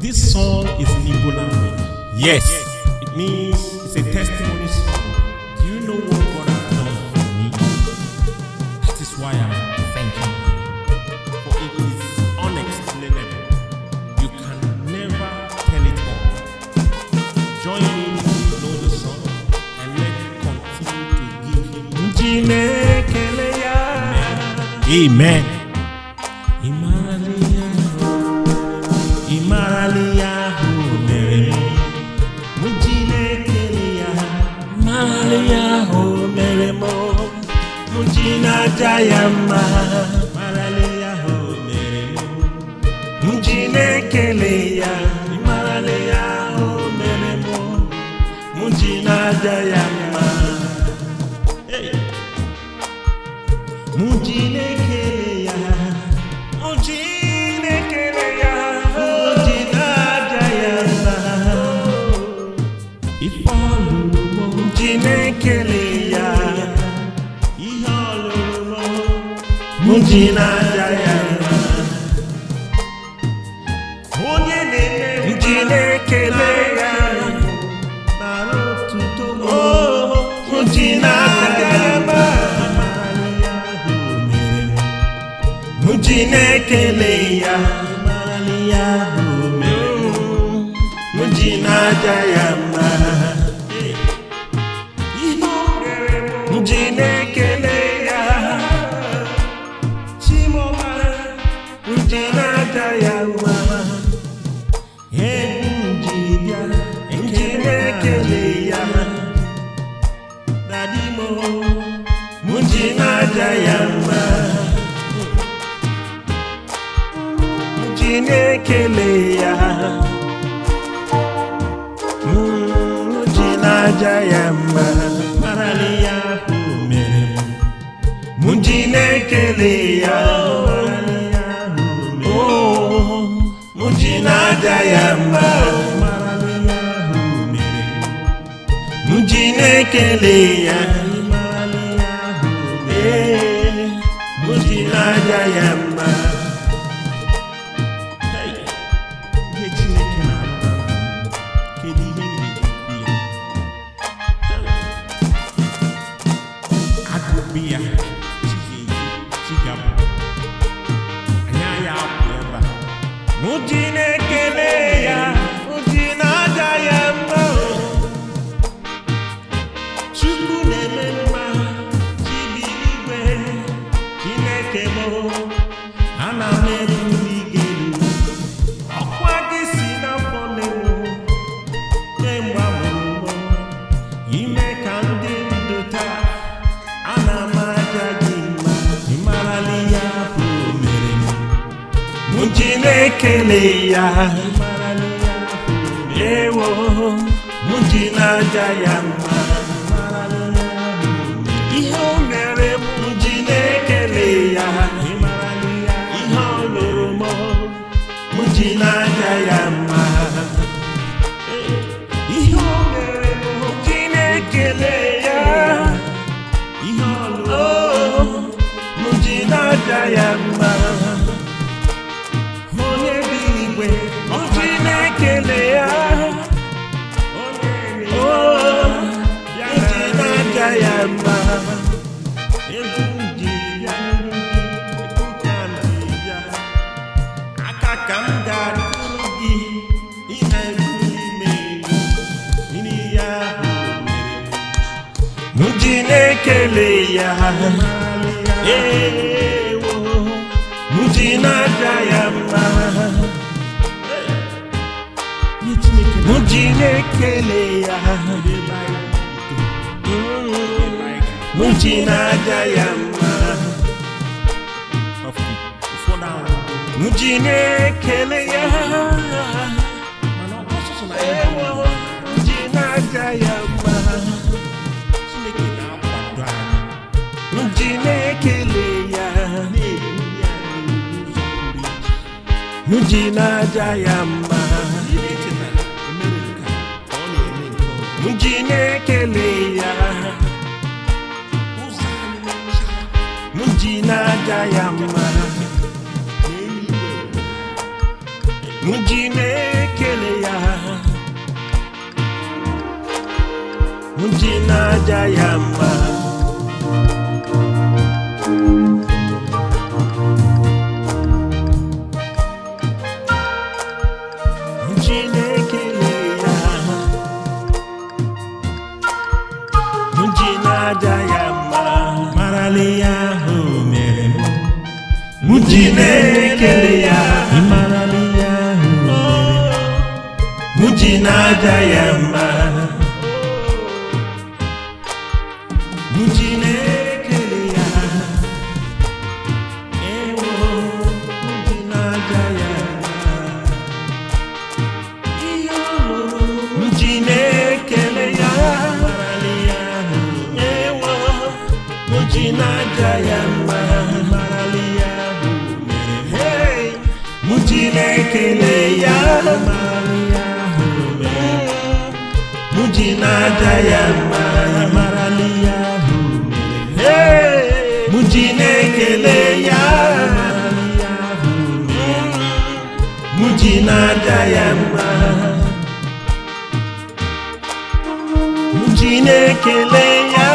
This song is in Igbo language. Yes, it means it's a testimony song. Do you know what God has done for me? That is why I'm thanking Him. For it is unexplainable. You can never tell it all. Join me if you know the song and let's continue to give Him. Chinekele ya. Amen. Ịmarala ihe ahụ mere m, m ji na-ekele ya. Ịmarala ihe ahụ mere m, m ji na-aja ya mma. Ịmarala ihe ahụ mere m, m ji na-ekele ya. Ịmarala ihe ahụ mere m, m ji na-aja ya mma. Hey. M ji na-ekele ya. M ji na-ekele ya. M ji na-aja ya mma. Ife ọlụlụ m, M ji na-ekele ya. Ihe ọlụlụ M ji na-aja ya mma. m, onye na-eme M ji na-ekele ya. Nara otuto m. Oh, m ji na-aja ya mma. Ịmarala ihe ahụ mere m. M ji na-ekele ya. Ịmarala ihe ahụ mere m. M ji na-aja ya mma. Ihe o mere m, M ji na-ekele ya. Chimoma, M ji na-aja ya mma. Egwu m ji bịa, M ji na-ekele ya. Daddy mo, M ji na-aja ya mma. M ji na-ekele ya. M ji na-aja ya mma. Ịmarala ihe ahụ mere m. M ji na-ekele ya. Ịmarala ihe ahụ mere m. Oh, m ji na-aja ya mma. Ịmarala ihe ahụ mere m. M ji na-ekele ya. Ịmarala ihe ahụ mere m. Ee, m ji na-aja ya mma. Hey, ihe Chineke na-arụ na ndụ m, kedu ihe m ga-eji kwu ya? Agụbi ya, chi ga-eji, chi ga-abụ. Anyị agaghị apụ ebe a. M ji na-ekele ya. M ji na-aja ya mma. Chukwu na-eme mma, chi bi n'igwe, Chineke m, ana m ebuli gị elu. Ọkwa gị si n'afọ na-enwu, kemgbe a mụrụ m, ime ka ndị ndụ taa, ana m aja gị mma. Ịmarala ihe ahụ mere m. M ji na-ekele ya. Ịmarala ihe ahụ mere m. Ewo, m ji na-aja ya mma. Ịmarala ihe ahụ mere m. Ihe o mere m ji na-ekele ya. Ịmarala ihe ahụ Ihe ọ lụrụ m, m ji na-aja ya mma. Ihe o mere m, Ji na-ekele ya. Ihe ọ lụrụ Oh, m ji na-aja ya mma. Onye bi n'igwe, M ji na-ekele ya. Onye Oh, bịa m ji na-aja ya mma. Egwu m ji bịa n'iru gị, egwu ka m ji bịa. Aka ka m ga-akụrụ gị, ị na-ebuli m elu, n'ihe ahụ mere m. M ji na-ekele ya. Ịmarala ihe Ewo, m ji na-aja ya mma. Ihe Chineke M ji na-ekele ya. na-ebe anyị ebe anyị M ji na-aja ya mma. ga. Ụfọdụ ahụhụ, M ji na-ekele ya. Mana ọsụsụ na anyị Ewo, m ji na-aja ya mma. Chineke na-akwado anyị, M ji na-ekele ya. Na-ebuli anyị n'ụzọ pụrụ iche. M ji na-aja ya mma. Ị na-eche na o mere nke a, ka ọ na-eme nke ọzọ. M ji na-ekele ya. Ụzọ anyị na-acha M ji na-aja ya mma. N'eluigwe. M ji na-ekele ya, m ji na-aja ya mma. M ji na-ekele ya, m ji na-aja ya mma. Marala ihe ahụ mere m. M ji na-ekele ya. Ị marala ihe ahụ mere m. M ji na-aja ya mma. M ji na-ekele ya. Ewo, m ji na-aja ya mma. Ihe ọ lụrụ, m ji na-ekele ya. Marala ihe ahụ. Ewo, m ji na-aja ya mma. Marala ihe ahụ mere m. Hey, m ji na-ekele ya. Marala ihe ahụ mere m. M ji na-aja ya mma. Marala ihe ahụ mere m. Hey, m ji na-ekele ya. Marala ihe ahụ mere m. M ji na-aja ya mma. M ji na-ekele ya.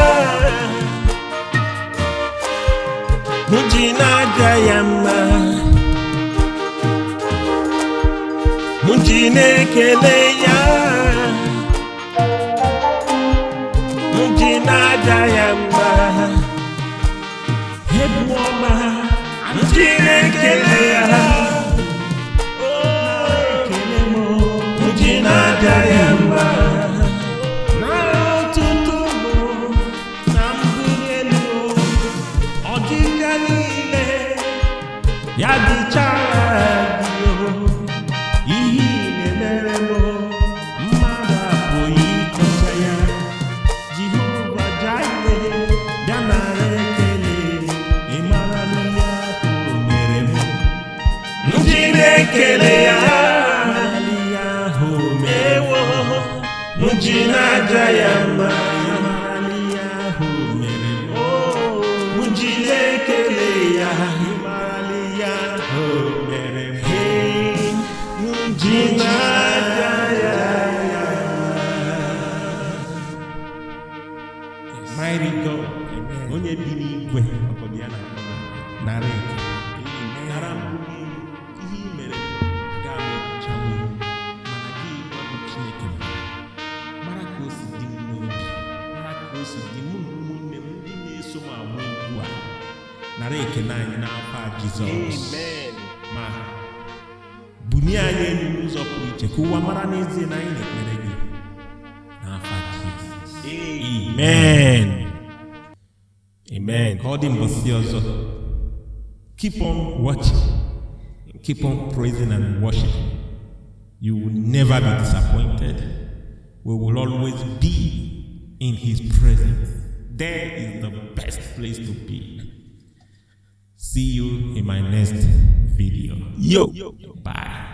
M ji na-aja ya mma. M ji na-ekele ya. M ji na-aja ya mma. Egwu ọma. M ji na-ekele ya. Ekele m. M ji na-aja ya mma. Na ọtụtụ mụ na mbuli elu, ọdịda niile ya dịchara gị o. Ihe ị na-emere m, mmadụ apụghị ịkọcha ya. Jehova Jire, bịa nara ekele. Ị mara n'ihe ahụ mere m. M ji na-ekele ya. Marala ihe ahụ mere m. Ewo, m ji na-aja ya mma. Marala ihe ahụ mere m. M ji na-ekele ya. Marala ihe ahụ mere m. Hey, m ji na-aja ya. Mighty God, onye bi n'igwe, ọkọdụ ya na-akpọ na nara ekele, nara mbuli elu. Ihe i mere aga m ekwuchanwu, mana gị gwa bụ Chineke mara ka o si dị m n'obi, mara ka o si dị mụ na ụmụnne m ndị na-eso m agba egwu a. Nara ekele anyị n'afọ a, Jizọs. Ma bunie anyị elu n'ụzọ pụrụ iche ka ụwa mara n'ezie na anyị na-ekpere gị n'afọ a, Jizọs. Amen. Amen. Ka ọ dị mbọsị ọzọ. Keep on watching, keep on praising and worshiping. You will never be disappointed. We will always be in his presence. There is the best place to be. See you in my next video. Yo. Bye.